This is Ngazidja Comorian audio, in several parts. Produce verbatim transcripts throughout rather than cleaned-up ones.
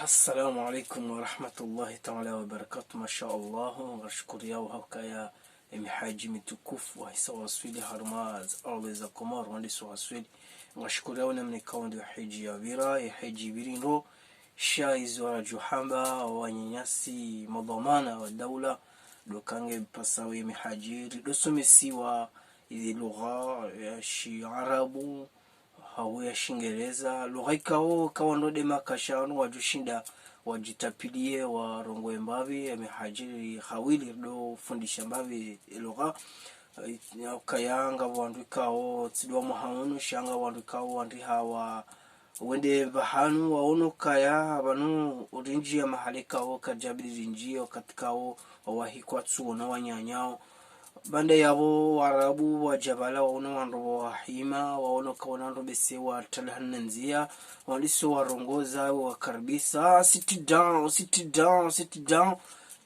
Assalamu alaikum warahmatullahi taala wabarakatuh. Masha Allah, ngashukuriao hukaya emihaji mitukufu wahisa waswili harumwa ze ardhwi za Komori, wandisa waswili. Ngashukuriao namna ikao ndo hiji yapvira, ye hiji ipviri ndo, sha izo radjo hamba wananyasi madhwamana wa daula, ndo ukaya ngipvasao emihaji, ridosomesiwa ye lugha ya shiarabu, hau ya shingereza, lugha ikao, ikao ndo de makasha wanu wadjoshinda wadjitapvilie warongoe mbapvi, emihaji hawili ridofundisha mbapvi lugha. Eh, ukaya ngapvo wandru ikao, tsi ndo wa mwaha unu, sha ngapvo wandru ikao wandriha wa wende pvahanu, waono ukaya pvanu urinjia mahala ikao kadjabidi rinjie, wakati ikao wawahi kwatsuona wananyao. Baanda yapvo Waarabu wadja pvala, waono wandru wawahima, waono ukaya wandru bese watrala hanu ndzia, wandiso warongoza, wakaribisa, "Ah, sit down, sit down, sit down."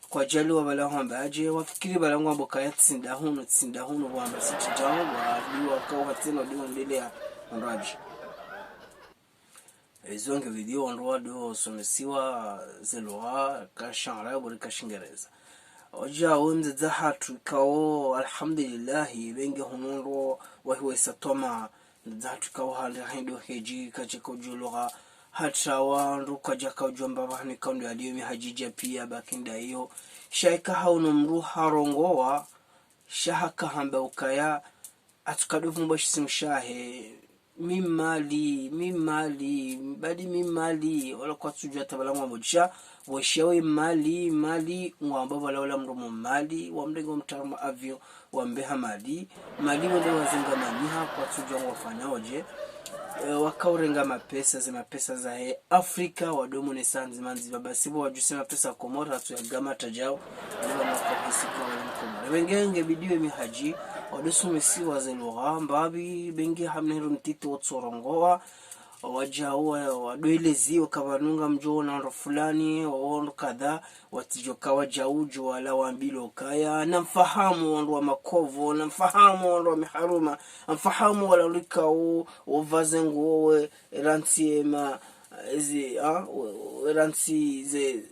Kwadjaliwa pvala hwamba adje, wafikiri pvala ngwambo ukaya tsinda hunu, tsinda hunu, wamba sit down, wadiwa kawa tsena, wadiwa ndelea, wandru wadje. Izo nge video wandru wadosomesiwa ze lugha, ka shiarabu, ka shingereza. Wadja we mdzadze hatru ikao, alhamdulillahi, pvenge hunu ndo wahiwesa toma, mdzadze hatru ikao hali hendo hiji, kadjaka udjuwa lugha, hata wandru kwadjaka udjuwa mbapvi hani ikao ndo yaliyo mihaji idja pia, bakinda iyo. Sha ika hauno mndru harongoa, sha haka hamba ukaya, atsuka dovumbwa shisimu shahe, mi Mmali, mi Mmali, mbadi mi Mmali, wala kwatsudjuwa hata pvala ngwambo dja, weshiya we Mmali, Mmali, ngwamba pvala wala mndru mu Mmali, wamrenge wamtria harumwa avion, wambeha Mali, Mali wende wazenga manyiha, kwatsudjuwa ngwafanyao dje, eh, wakaurenga mapesa, ze mapesa zahe Afrika, wadomonesa ndzima ndzima, basi pvo wadjuse mapesa Komori, hatsu ya gama tajao, wale wanakohisi kwa wale Mkomori. Pvenge nge bidiwe mihaji, wadosomesiwa ze lugha, mbapvi, pvenge hamna hindru ntiti wotsorongoa, wadjao, wa-, wadoeleziwa ukaya pvanu ngamdjo ona ndo fulani, wa-, ndo kadha, watsidjoka wadjao udjo wala wambilwa ukaya, namfahamu wandru wa makovu, namfahamu wandru wa miharuma, namfahamu wala wandru ikao, wopvaze nguo we, rantsi ema, ezi, ah, we, we rantsi ze,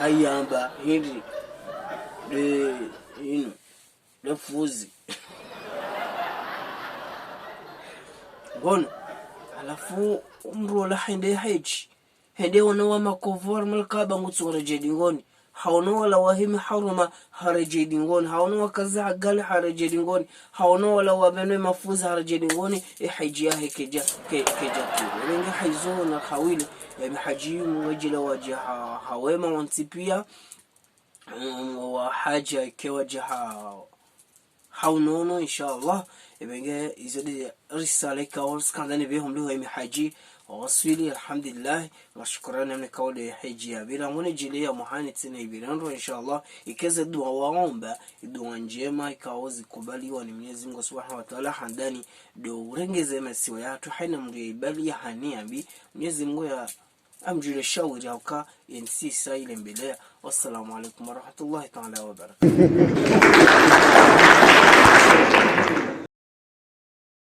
ayamba, hindri, de, inu, de fuzi. Ngono, halafu, mndru ola hende hiji, hende ona wa makovu harumwa Alkaaba ngutso redjei dingoni. Haono wala wahe miharuma haredjei dingoni. Haono wakaza hagali haredjei dingoni. Haono wala wapvenwe mafuzi haredjei dingoni. E hiji yahe kedja, ke-, kedja pviri. Pvenge haizo na hawili. Emihaji mngwadjile wadje ha, ha wema wontsi pia. Mm, wa hadja ke wadje ha, ha unono, inshallah. Ipvenge izo de risala ikao tsikandza nipvehe mndru wa emihaji waswili, alhamdulillah. Ngashukuriao namna ikao de hiji yapvira, ngone djile ya mwahani tsena ipvira ndro, inshallah. Ikeze dua waomba, idua ndjema, ikao zikubaliwa ni Mwenyezi Mungu Subhanahu wa Taala, handani ndo urengeze masiwa yahatru, haina mndru ya ibali ya hani yambi, Mwenyezi Mungu ya amdjule shawiri hauka, yentsi sa ile mbeleya. Wassalamu alaikum warahmatullahi taala wabarakatuh.